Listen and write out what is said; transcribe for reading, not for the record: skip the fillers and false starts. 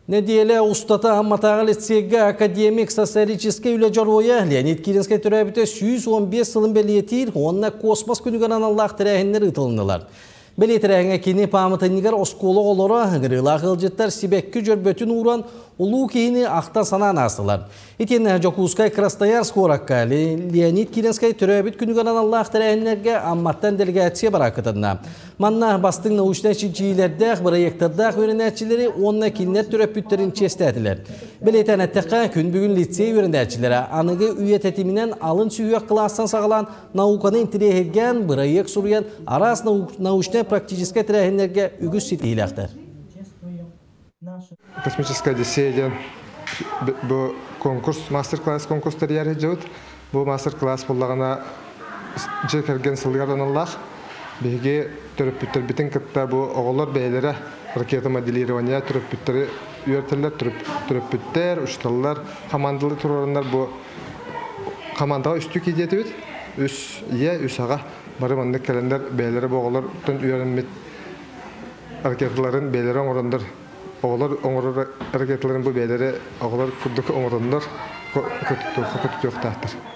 Нэдиэлэ устата Амматааҕы лицейгэ академик социалистическай үлэ дьоруойа Леонид Киринскэй төрөөбүтэ 115 сылын бэлиэтиир уонна космос күнүгэр аналлаах тэрээһиннэр ыытылыннылар. Бэлиэ тэрээһиҥҥэ кини пааматынньыгар оскуола оҕолоро, ыҥырыылаах ыалдьыттар сибэкки дьөрбөтүн ууран, улуу киһини ахтан санаан аастылар. Итиэннэ Дьокуускай Красноярск куоракка Леонид Киринскэй төрөөбүт күнүгэр аналлаах тэрээһиннэргэ Амматтан делегация бара кытынна. Манна бастыҥ научнай чинчийиилэрдээх, бырайыактардаах үөрэнээччилэри уонна кинилэр төрөппүттэрин чиэстээтилэр. Бэлиэтээн эттэххэ, күн бүгүн лицей үөрэнээччилэрэ аныгы үйэ тэтиминэн алын сүһүөх кылаастан саҕалаан науканы интэриэһиргээн, бырайыак суруйан араас научнай-практическай тэрээһиннэргэ үгүс ситиһиилээхтэр. Космическая Одиссея диэн бу конкурс, мастер-класс конкурс тэрийэр сылдьыбыт. Бу мастер-класс буоллаҕына дьиэ кэргэн сылыгар аналлаах. Биһиги төрөппүттэрбитин кытта бу оҕолор бэйэлэрэ ракета моделирования төрөппүттэри үөрэтэллэр, төрөппүттэр, учууталлар хамаандалыы туруораннар бу хамаандаҕа үстүү киирдиэтибит. Үс ийэ, үс аҕа бары маннык кэлэннэр бэйэлэрэ бу оҕолортон үөрэммит ракеталарын бэйэлэрэ оҥороннор оҕолор оҥорор ракеталарын бу бэйэлэрэ оҕолор курдук оҥороннор көтүтүөхтаахтар.